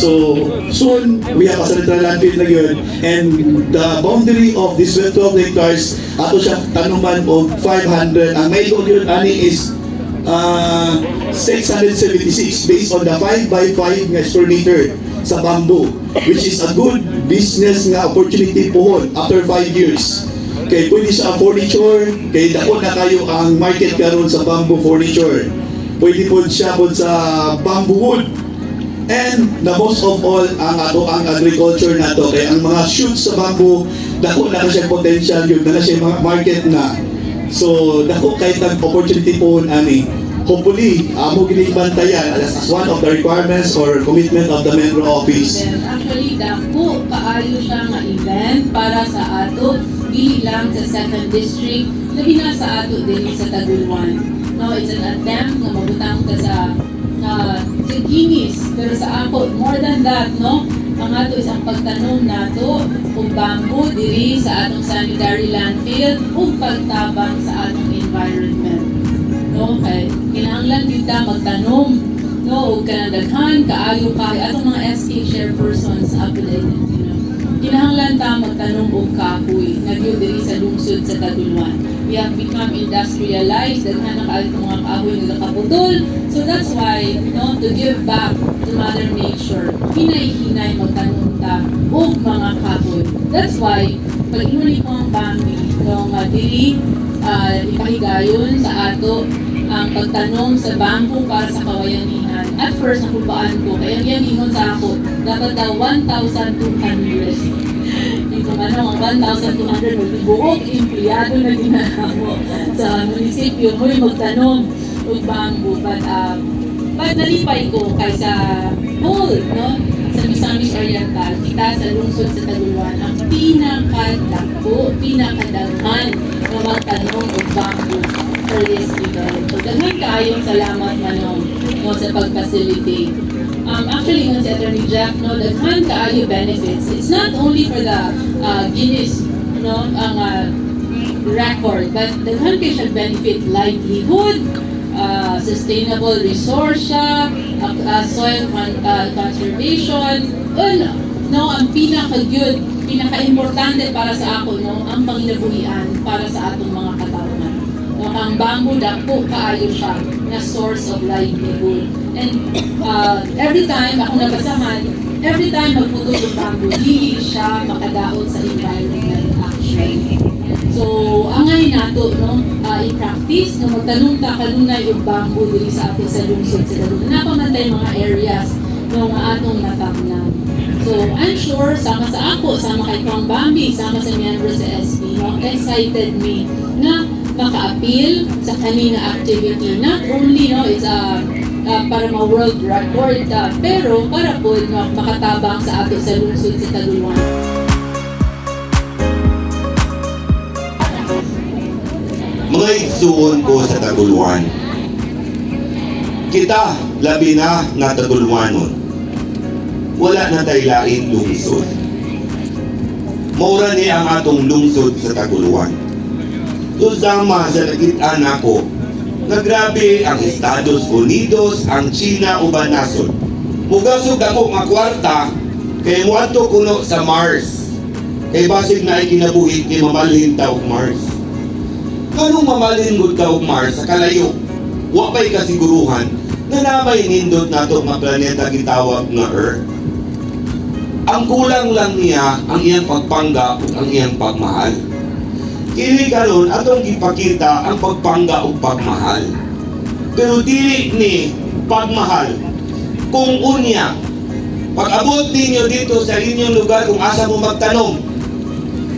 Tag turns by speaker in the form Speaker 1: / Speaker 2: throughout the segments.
Speaker 1: So soon we have a sanitary landfill na gyud, and the boundary of this 12 hectares, ato siya tanuman og 500. Ang may gyud ani is 676 based on the 5 by 5 nga square meter sa bamboo, which is a good business nga opportunity pohon after 5 years. Kay pwede siya furniture, kay dako na kayo ang market karon sa bamboo furniture. Pwede po siya po sa bamboo wood. And the most of all, ang ato ang agriculture nato, kay ang mga shoots sa bamboo, dako na siya potential yun, na siya mga market na. So dako kay tag opportunity po ani. Hopefully, amo gini bantayan as one of the requirements or commitment of the MENRO office.
Speaker 2: Then, actually, dako kaayo siya nga event para sa ato, dili lang sa second district, labi na sa ato din sa Taguluan. No, it's an attempt nga mabutang ta sa Guinness. Pero sa ako, more than that, no? Ang ato is ang pagtanom nato og bamboo diri sa atong sanitary landfill ug pagtabang sa atong environment. No, kay kinahanglan gyud ta magtanom, no, ug kanang daghan kaayo kay atong mga SK chairpersons sa Apple Agency, no. Kinahanglan ta magtanom og kahoy na gyud diri sa lungsod sa Taguluan. We have become industrialized, daghan na kaayo itong mga kahoy nga nakaputol. So that's why, no, to give back to Mother Nature, hinay-hinay magtanom ta og mga kahoy. That's why pag ingon ni ko ang Bambi, no, nga diri ipahigayon sa ato ang pagtanom sa bamboo para sa kawayanihan. At first, nakulbaan ko, kaya ang iyang ingon sa ako, dapat daw 1,200. Hindi ko man ang 1,200, magtibuok empleyado na ginahamo sa munisipyo mo'y magtanom og bamboo. But nalipay ko kay sa whole, no, sa Misamis Oriental, kita sa lungsod sa Taguluan, ang pinakadako, pinakadaghan na magtanom og bamboo for this event. So, daghan kaayong salamat, Manong, no, sa pag-facilitate. Actually, nga si Attorney Jeff, no, daghan kaayo benefits. It's not only for the Guinness, no, ang record, but daghan kay siya benefit: livelihood, sustainable resource siya, soil conservation, and no, ang pinaka-good, pinaka-importante para sa ako, no, ang panginabuhian para sa atong mga katawhan. No, ang bamboo, dako kaayo siya na source of livelihood. And every time ako nabasahan, every time magputol ng bamboo, dili siya makadaot sa environment actually. So, angay nato, no, i-practice nga magtanom ta kanunay og bamboo diri sa ato sa lungsod sa Taguluan. Naa pa man tay mga areas, no, nga atong natamnan. So, I'm sure sama sa ako, sama kay Kong Bambi, sama sa member sa SP, no, excited me nga maka-apil sa kani nga activity. Not only, no, it's a para ma-world record ta, pero para po, no, makatabang sa ato sa lungsod sa Taguluan.
Speaker 3: Mga igsuon ko sa Taguluan. Kita, labi na nga Taguluanon. Wala na tay lain lungsod. Maura ni ang atong lungsod sa Taguluan. So sama sa nakit-an nako, nga grabe ang Estados Unidos, ang China uban nasod. Mugasog ako nga kwarta kay moadto kuno sa Mars. Kay basig na ay kinabuhi kay mamalhin ta og Mars. Kanong mamalhin gud ka og Mars sa kalayo, wa pa'y kasiguruhan na namay nindot nato nga planeta gitawag nga Earth. Ang kulang lang niya ang iyang pagpangga ug ang iyang pagmahal. Kini karon atong gipakita ang pagpangga ug pagmahal. Pero dili ni pagmahal kung unya pag-abot ninyo dito sa inyong lugar kung asa mo magtanom,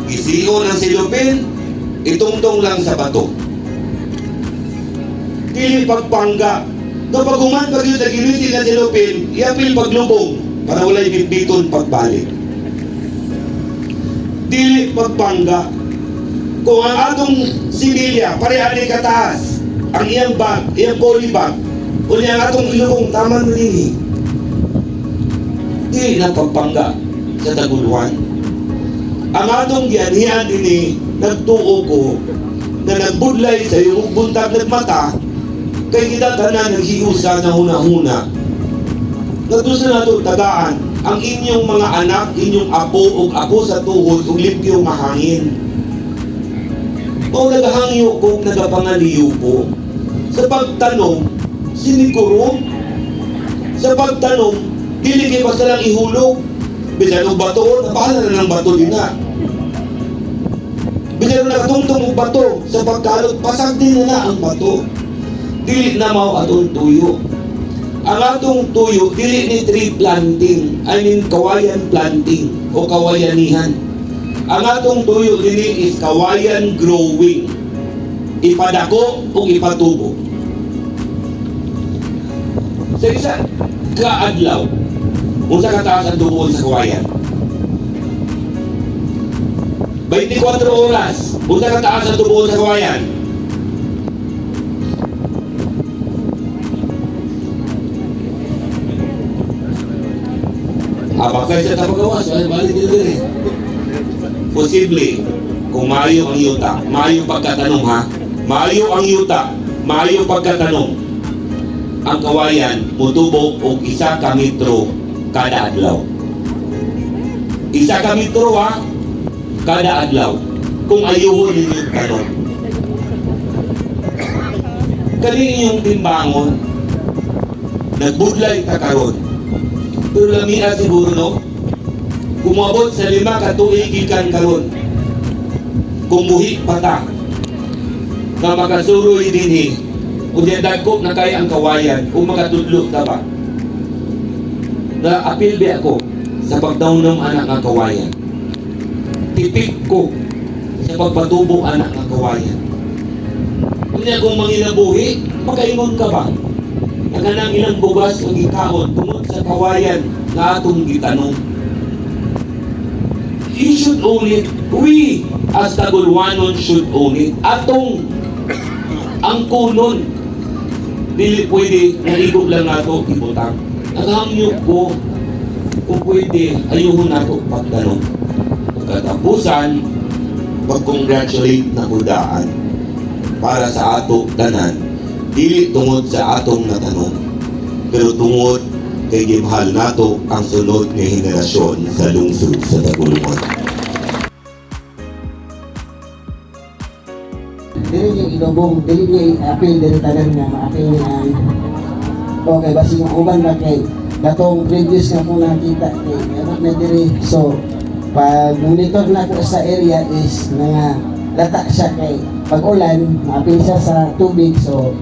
Speaker 3: gision ang silupin, itungtong lang sa bato. Dili pagpangga. Kapag human pag yun sa giniti na silupin, iapil paglubong para walay bitbiton pagbalik. Dili pagpangga. Kung ang atong similya, pareha ni kataas, ang iyang bag, iyang poly bag, unya ang atong ilubong, tama na din eh. Dili na pagpangga sa Taguluan. Ang atong gianhian dinhi, nagtuo ko na nagbudlay sa iyong buntag nagmata, kay kita tanan naghiusa na huna-huna. Nagtusa nato tagaan ang inyong mga anak, inyong apo ug apo sa tuhod ug limpyo nga hangin. O nagahangyo ko, nagapangaliyo ko. Sa pagtanom, siniguro. Sa pagtanom, dili kay basta lang ihulog. Bisan og bato, nabahala na ng bato din na. Bisan og nakatungtong og bato, sa pagkalot, pasag din na na ang bato. Dili na mao atong tuyo. Ang atong tuyo, dili ni tree planting, I mean kawayan planting o kawayanihan. Ang atong tuyo dili is kawayan growing. Ipadako o ipatubo. Sa isa kaadlaw, unsa kataas ang tubo sa kawayan? 24 oras, unsa kataas ang tubo sa kawayan? Habang sa tapagawas, ay balik dito eh. Posible, kung maayo ang yuta, maayo pagkatanong ha, maayo ang yuta, maayo pagkatanong, ang kawayan mutubo og 1 ka metro kada adlaw. 1 ka metro ha, kada adlaw. Kung ayuhon ninyo tanong. Kani inyong timbangon, nagbudlay ta karon. Pero lamia siguro, no? Kung moabot sa 5 ka tuig gikan karon, kung muhi pa ta, nga makasuroy dinhi, unya dagko na kay ang kawayan, kung makatudlo ta ba? Na apil ba ako sa pagdawnom anak nga kawayan? Tipik ko sa pagpatubo anak nga kawayan. Unya kung manginabuhi, makaingon ka ba? Nga kanang ilang bugas ang gikaon tungod sa kawayan nga atong gitanom. He should own it. We, as Tagulwanon, should own it. Atong ang kunon. Dili pwede naigo lang nato ibutang. Naghangyo ko kung pwede ayuhon nato pagtanong. Katapusan, pag-congratulate na kudaan para sa ato tanan, dili tungod sa atong natanong, pero tungod kay gimahal nato ang sunod nga henerasyon sa lungsod sa Taguluan.
Speaker 4: Dili niya ilubong, dili niya i-appeal diri tanan nga ma-appeal niya ang okay, basi yung uban ba kay katong previous nga kung nakita kay meron na diri. So pag monitor na ko sa area is nga lata siya kay pag ulan ma-appeal siya sa tubig, so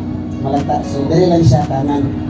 Speaker 4: malata. So diri lang siya tanan.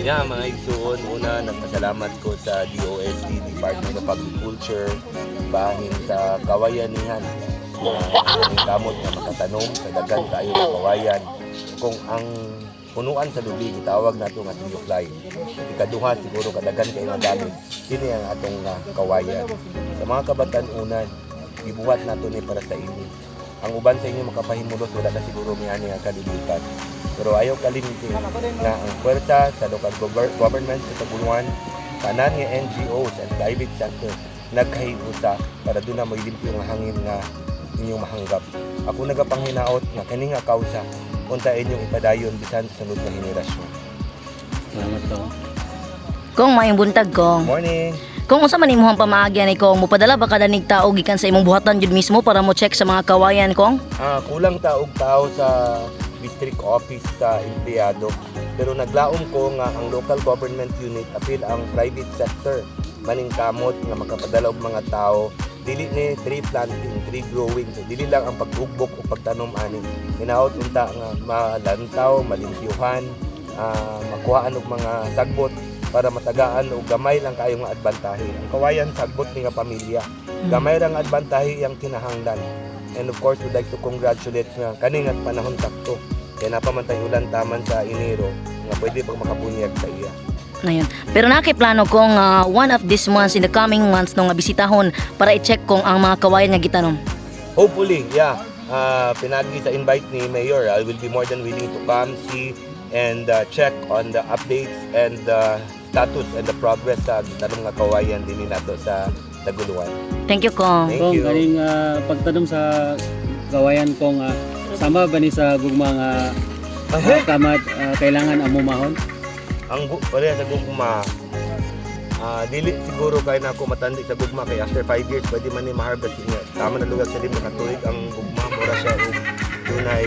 Speaker 3: Yeah, mga igsuon, una nagpasalamat ko sa DOST, Department of Agriculture, bahin sa kawayanihan na kamot nga makatanom sa daghan kaayo nga kawayan. Kung ang punuan sa lubi, gitawag nato nga tiyuklay. Ikaduha siguro kadaghan kay nga gamit, kini ang atong kawayan. Sa mga kabatan-unan, gibuhat nato ni para sa inyo. Ang uban sa inyo makapahimulos, wala na siguro miani ang kalibutan. Pero ayaw kalimti nga ang puwersa sa local government sa Taguluan, tanan nga NGOs and private sector nagkahiusa para doon na may limpyo nga hangin nga inyong mahanggap. Ako nagapanghinaot nga kani nga kausa unta inyong ipadayon bisan sa sunod nga henerasyon.
Speaker 5: Salamat to.
Speaker 6: Kong, maayong buntag, Kong.
Speaker 3: Morning.
Speaker 6: Kung unsa man imong pamaagi ani, Kong, mopadala ba ka danig tao gikan sa imong buhatan jud mismo para mo check sa mga kawayan, Kong?
Speaker 3: Kulang ta og tao sa district office sa empleyado. Pero naglaom ko nga ang local government unit apil ang private sector maningkamot nga makapadala og mga tao, dili ni tree planting, tree growing. So, dili lang ang pag-ugbok o pagtanom ani. Hinaot unta nga malantaw, malimpyuhan, makuhaan og mga sagbot para matagaan og gamay lang kayo nga adbantahe. Ang kawayan sagbot ni nga pamilya. Gamay ra nga adbantahe iyang kinahanglan. And of course, would like to congratulate nga kani nga panahon sakto. Kaya napamantay ulan taman sa Enero nga pwede pag makabunyag sa iya.
Speaker 6: Ngayon. Pero naa kay plano, Kong, one of these months, in the coming months no, nga bisitahon para i-check kung ang mga kawayan nga gitanom?
Speaker 3: Hopefully, yeah. Pinagi sa invite ni Mayor, I will be more than willing to come see and check on the updates and the status and the progress sa tanong nga kawayan din nato sa Taguluan.
Speaker 6: Thank you, Kong.
Speaker 3: Thank
Speaker 5: Kong,
Speaker 3: you.
Speaker 5: kaning pagtanom sa kawayan, Kong, sama ba ni sa gugma nga kamat kailangan amo mahon?
Speaker 3: Ang pareha sa gugma, dili siguro kay na ako matandi sa gugma kay after 5 years pwede man ni ma-harvest niya. Tama na lugar sa 5 ka tuig ang gugma, mura siya og dunay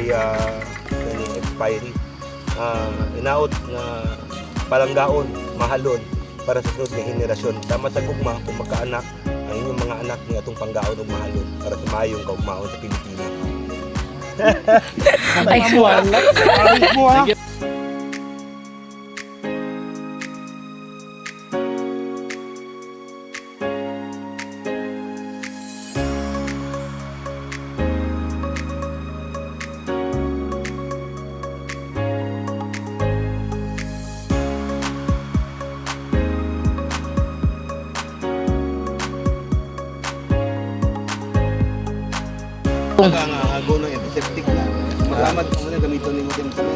Speaker 3: kaning expiry. Inaot nga palanggaon, mahalon para sa sunod nga henerasyon. Tama sa gugma, kung magkaanak ang inyong mga anak ni atong panggaon og mahalon para sa maayong kaugmaon sa Pilipinas.
Speaker 6: Ay.
Speaker 5: Thank you.
Speaker 3: Ang ago ng antiseptic na. Masamad mo na gamiton nimo din sa.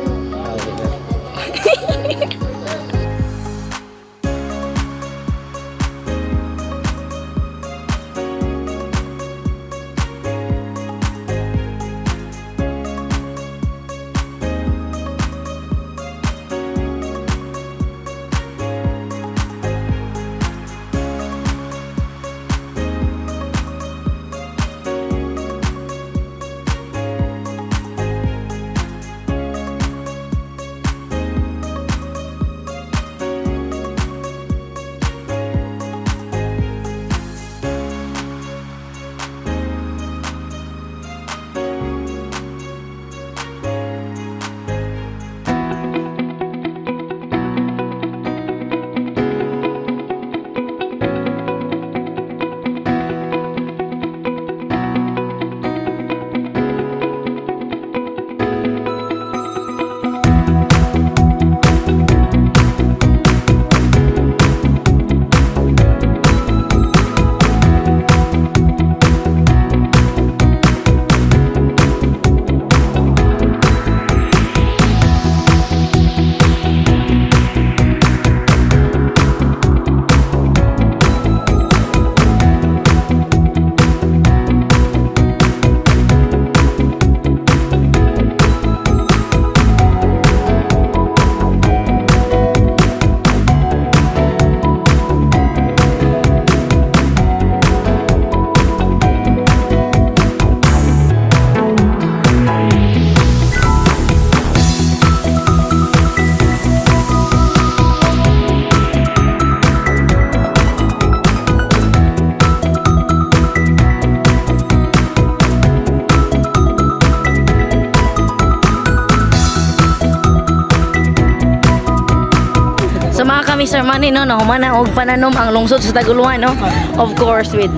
Speaker 6: ni Sir Manny, no, nahumana og pananom ang lungsod sa Taguluan, no? Of course, with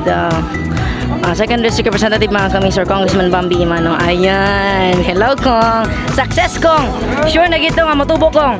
Speaker 6: Second District Representative, mga kami, Sir Congressman Bambi Emano. Ayan. Hello, Kong. Success, Kong. Sure na gito nga matubo, Kong.